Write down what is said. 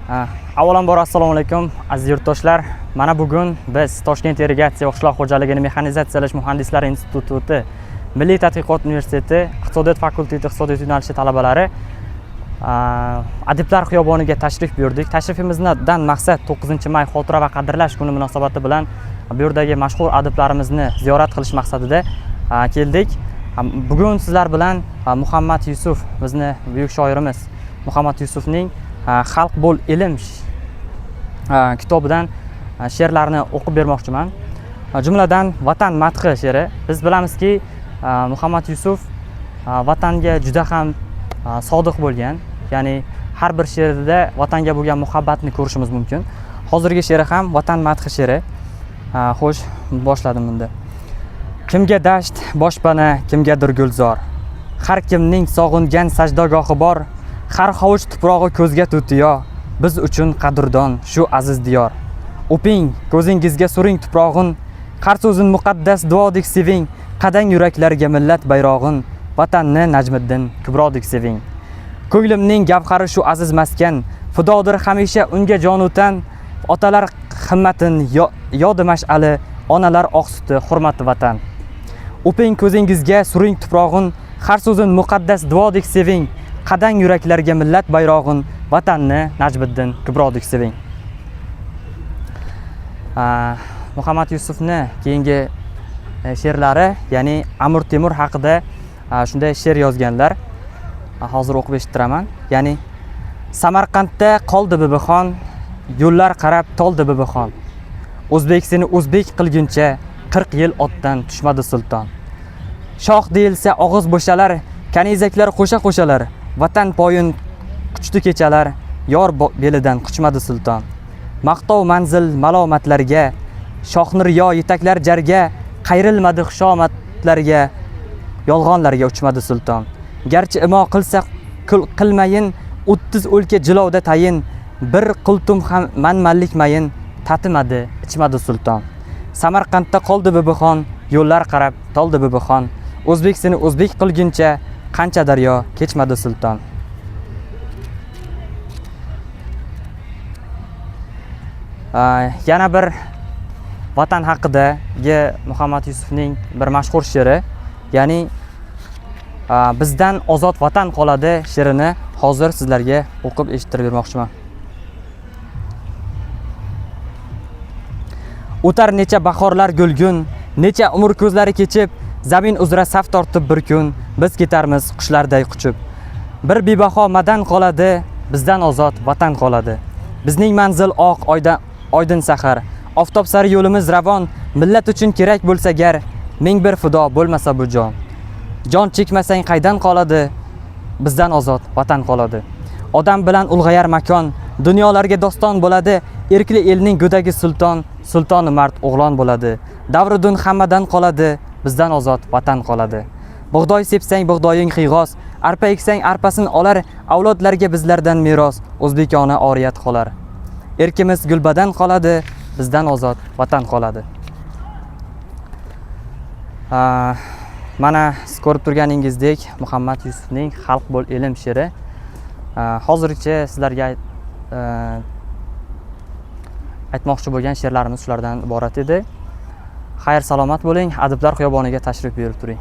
Avvalambor assalomu alaykum, aziz yurtdoshlar. Mana bugun biz Toshkent irrigatsiya va qishloq xo'jaligini mexanizatsiyalash muhandislari instituti Milliy tadqiqot universiteti iqtisodiyot fakulteti iqtisodiyot yo'nalishi talabalari Adiblar xiyoboniga tashrif buyurdik. Tashrifimizdan maqsad 9-may xotira va qadrlash kuni munosabati bilan bu yerdagi mashhur adiblarimizni ziyorat qilish maqsadida keldik. Bugun sizlar bilan Muhammad Yusuf, bizni buyuk shoirimiz Muhammad Yusufning Xalq bo'l elim kitobidan she'rlarni o'qib bermoqchiman. Jumladan Vatan madhi she'ri. Biz bilamizki, Muhammad Yusuf vatanga juda ham sodiq bo'lgan. Ya'ni har bir she'rida vatanga bo'lgan muhabbatni ko'rishimiz mumkin. Hozirgi she'ri ham Vatan madhi she'ri. Xo'sh, boshladim bunda. Kimga dasht boshpana, kimgadir gulzor. Har kimning sog'ingan sajdagohi bor. Har hovuch tuprog'i ko'zga tutiyo. Biz uchun qadrdon shu aziz diyor. O'ping, ko'zingizga suring tuprog'in. Har so'zin muqaddas duodek seving. Qadang yuraklarga millat bayrog'in. Vatanni Najmiddin Kubrodek seving. Ko'nglimning gavhari shu aziz maskan. Fidodir hamisha unga jonu tan. Otalar himmatin yodi mash'ali, onalar oq suti hurmati vatan. O'ping, ko'zingizga suring tuprog'in, har so'zin muqaddas duodek seving. Qadang yuraklarga millat bayrog'in, vatanni Najmiddin Kubrodek seving. Muhammad Yusufni keyingi she'rlari, ya'ni Amir Temur haqida shunday she'r yozganlar. Hozir o'qib eshittiraman. Ya'ni Samarqandda qoldi Bibixon, yo'llar qarab toldi Bibixon. O'zbek seni o'zbek qilguncha 40 yil otdan tushmadi sulton. Shoh deyilsa og'iz bo'shalar, kanizaklar qo'sha qo'shalar, vatan poyin quchdi kechalar, yor belidan quchmadi sulton. Maqtov manzil malomatlarga, shohni riyo yetaklar jarga, qayrilmadi xushomadlarga, yolg'onlarga uchmadi sulton. Garchi imo qilsa qilmayin, 30 o'lka jilovda tayin, bir qultum ham manmanlik mayin, tatimadi, ichmadi sulton. Samarqandda qoldi Bibixon, yo'llar qarab toldi Bibixon. O'zbek seni o'zbek qilguncha qancha daryo kechmadi sulton. Yana bir vatan haqidagi Muhammad Yusufning bir mashhur she'ri, ya'ni bizdan ozod vatan qoladi she'rini hozir sizlarga o'qib eshittirib bermoqchiman. O'tar necha bahorlar gulgun, necha umr ko'zlari kechib, zamin uzra saf tortib bir kun, biz ketarmiz qushlarday quchib. Bir bebaho madan qoladi, bizdan ozod vatan qoladi. Bizning manzil oq oydin sahar, oftob sari yo'limiz ravon, millat uchun kerak bo'lsa gar, ming bir fido bo'lmasa bu jon. Jon chekmasang qaydan qoladi, bizdan ozod vatan qoladi. Odam bilan ulg'ayar makon, dunyolarga doston bo'ladi, erkli elning go'dagi sulton, sultoni mard o'g'lon bo'ladi. Davridun hammadan qoladi, bizdan ozod vatan qoladi. Bug'doy sepsang bug'doying qiyg'os, arpa eksang arpasin olar, avlodlarga bizlardan meros, o'zbekona oriyat qolar. Erkimiz gulbadan qoladi, bizdan ozod vatan qoladi. Mana siz ko'rib turganingizdek Muhammad Yusufning Xalq bo'l elim she'ri. Hozircha sizlarga aytmoqchi bo'lgan she'rlarimiz shulardan iborat edi. Xayr salomat bo'ling, Adiblar xiyoboniga tashrif buyurib turing.